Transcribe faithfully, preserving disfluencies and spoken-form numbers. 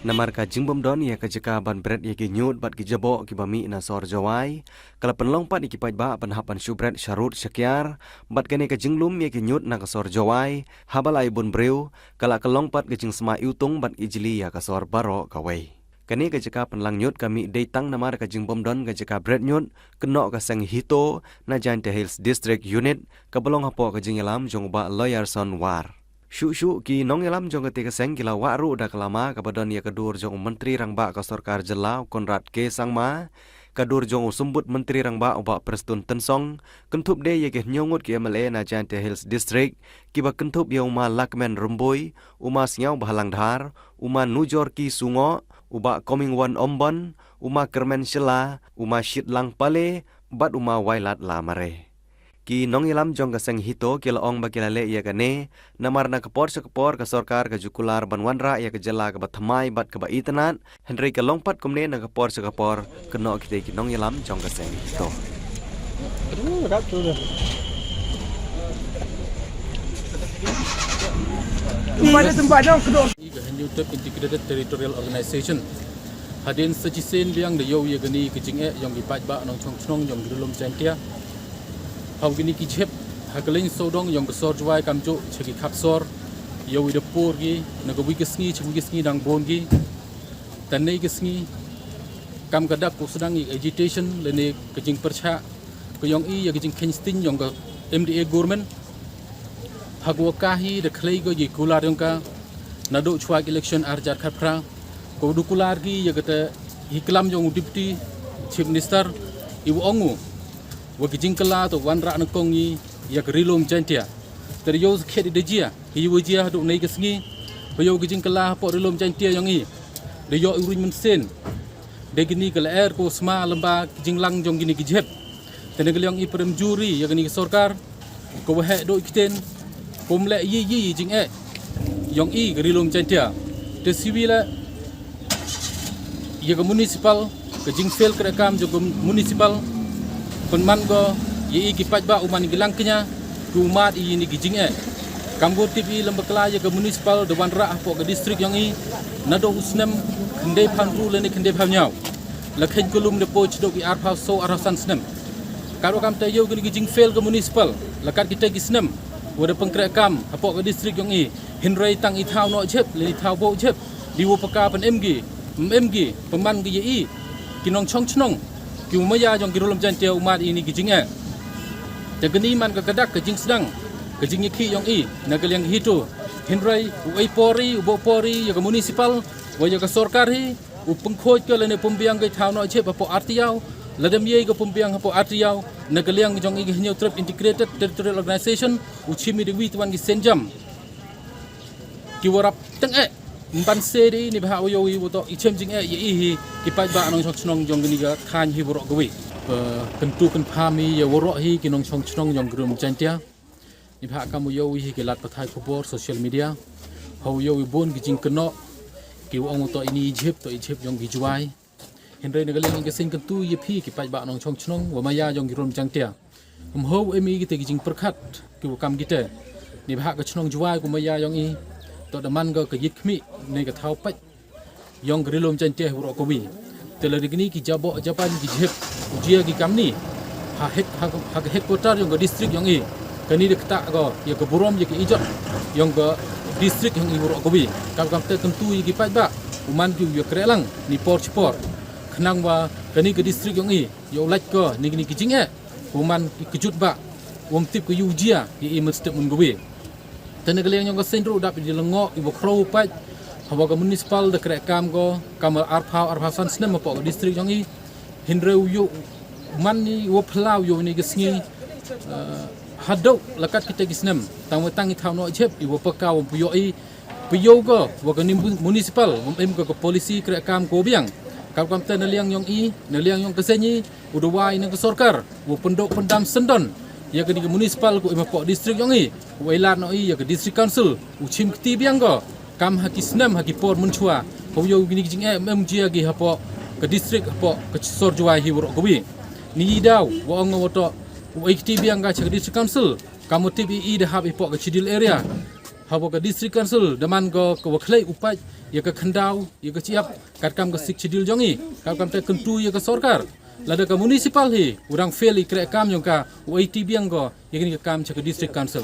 Namar ka jingbym don ïa ka jaka ban bret ïa ki ñiut bad ki jaboh kiba mih na sor Jowai, ka la pynlong pat ïa ki paidbah ban hap ban shu bret sharud shakiar bad kane ka jinglum ïa ki ñiut na ka sor Jowai haba la ïa bun briew, ka la ka long pat ka jingsma iwtung bad ijli ïa ka sor baroh kawei. Kane ka jaka pynlang ñiut ka mih dei tang namar ka jingbym don ka jaka bret ñiut, kynnoh ka seng HITO na Jaintia Hills District Unit, kaba long hapoh ka jingïalam jong u Bah Loyerson War. Shuh shuh ki nongïalam jong kata ka seng ki la wad ruh da ka lama kaba don ïa ka dur jong u Myntri Rangbah ka Sorkar Jylla u Conrad K Sangma, ka dur jong u Symbud Myntri Rangbah u Bah Prestone Tynsong, kynthup de ïa ki hynñiew ngut ki MLA na Jaintia Hills District, kiba kynthup ïa u Ma Lahkmen Rymbui, u Ma Sniawbhalang Dhar, u Ma Nujorki Sungoh, u Bah Comingone Ymbon, u Ma Kyrmen Shylla, u Ma Shitlang Pale, bad u Ma Wailadlamare. Ki nongïalam jong ka seng HITO ki la ong ba ki la leh ïa kane namar na ka por sha ka por ka sorkar ka ju kular ban wanrah ïa ka jylla kaba thymmai bad kaba itynnad, hynrei ka long pat kumne na ka por sha ka por, kynnoh kita ki nongïalam jong ka seng HITO. Ka Hynñiewtrep Integrated Territorial Organization. Hadien sa shisien biang da ïoh ïa kane ka jingeh jong ki paidbah nongshong shnong jong ki ri lum Jaintia. Ha kine ki jhep ha ka lieng sawdong jong ka sor Jowai kamjooh sha ki khap sor. Ïoh ïa da por ki na kawei ka sngi sha kawei ka sngi dang bun ki. Tang kane ka sngi kam ka dak u sdang ïa agitation lane ka jingpyrshah ka ïong i ïa ka jingkheiñ sting jong ka MDA government. Ha ka wa ka hi da khlei ka ïa kular ïong ka naduh chwa election ar hajar khatphra. Ka wa da kular ki ïa kata hi klam jong u Deputy Chief Minister i wa ong u wa ka jingkylla to wanrah nyngkong i ïa ka ri lum Jaintia. Te da ïoh sa khet i da jia hi wa jia haduh kane ka sngi. Ba ïoh ka jingkylla hapoh ri lum Jaintia ïong i da ïoh i ruin mynsiem. Dei kine ka lyer ka wa sma lem bad ka jinglang jong kine ki jhep. Te na ka liang i pyrem jur i ïa kane ka sorkar ka wa heh duh ktien, kum leh ïa i jingeh ïong i ka ri lum Jaintia. Te siwi leh ïa ka municipal, ka jingfail kreh kam jong ka municipal, pynman ka ïa i ki paidbah u man ki lang kñia, ki u mad i ïa kine ki jingeh. Kam ka wa tip i lem bakla ïa ka municipal da wanrah hapoh ka district ïong i naduh u snem khyndaiphew hynriew lane khyndaiphew hynñiew. La kheiñ ka lum da poi sdok i arphew saw arphew san snem. Ka ruh kam te ïoh kine ki jingfail ka municipal la kat kita ki snem wa da pynkreh kam hapoh ka district ïong i, hynrei tang i thaw noh jhep lane i thaw bok jhep di wa paka pynem ki, pynem ki, pynman ki ïa i ki nongshong shnong, ki u maya jong ki ri lum Jaintia u mad i ïa kine ki jingeh. Te kane man ka ka dak ka jingsdang ka jingïakhih ïong i na ka liang HITO. Hynrei u ai por i, u bok por i ïa ka municipal wa ïa ka sorkar hi u pynkhuid ka lane pynbiang ka i thaw noh jhep hapoh artylli ïaw. Lada ym ïa i ka pynbiang hapoh artylli ïaw na ka liang jong i ka Hynñiewtrep Integrated Territorial Organization u chim i da wi twan ki sienjam ki wa rap teng eh. Mban se dei ni bha wa ïoh i wa toh i chem jingeh ïa i hi ki paidbah nongshong shnong jong kane ka thaiñ hi waroh kawei. Kyntu kynpham i ïa waroh hi ki nongshong shnong jong ka ri lum Jaintia. Ni bha kam wa ïoh i hi ki lad pathai khubor social media. Ha wa ïoh i bun ki jingkynnoh ki wa ong wa toh ini i jhep, toh i jhep jong ki Jowai. Hynrei na ka liang i ka seng kyntu ïa phi ki paidbah nongshong shnong wa maya jong ki ri lum Jaintia. Ym hooh em i kita ki jingpyrkhat ki wa kam kita. Ni bha ka shnong Jowai ka maya ïong i toh da man ka ka ïit khmih ne ka thaw pait ïong ka ri lum Jaintia hi waroh kawei. Te lada kine ki jaboh jaban ki jhep u jia ki kamni ha hek, ha, ha ka headquarter ïong ka district ïong i, kane da ktah ka ïa ka burom ïa ka ijot ïong ka district ïong i waroh kawei. Kam kam te kyntu ïa ki paidbah u man ki u ïa kreh lang ni por shi por khnang wa kane ka district ïong i ïa u lait ka ni kine ki jingeh. Wa man ki kjut ba wam tip ka yu jia ïa i mynstep mun kawei. Te na ka liang ïong ka seng ruh dap i lyngngoh i wa khraw u pait ha wa ka municipal da kreh kam ko kam ar phaw ar phaw san snem hapoh ka district ïong i. Hynrei u yu man i wa phlaw ïa u ni ka sngi haduh la kat kita ki snem tang wa tang i thaw noh jhep i wa paka wam pynïoh i pynïoh ka wa ka ni municipal wam em ka ka policy kreh kam ko biang. Kam kam te na liang ïong i na liang ïong ka seng i u dawai na ka sorkar wa pynduh pyndam syndon ïa ka ni ka municipal ko em hapoh district ïong i wa i lad noh i ïa ka district council u chim kti biang ko. kam ha ki snem ha ki por mynshwa, ha u ïoh kini ki jingeh em em jia ki hapoh ka district, hapoh ka sor Jowai hi waroh kawi. Ni i daw wa ong wa toh u ai kti biang ka cha ka district council, kam u tip i i da hap i poh ka schedule area. Hapoh ka district council da man ko ka wa khlei u pait ïa ka khyndaw ïa ka chiap kat kam ka sixth schedule jong i, kat kam te kyntu ïa ka sorkar. Lada ka municipal hi u dang fail i kreh kam jong ka, u ai kti biang ko ïa kini ka kam cha ka district council.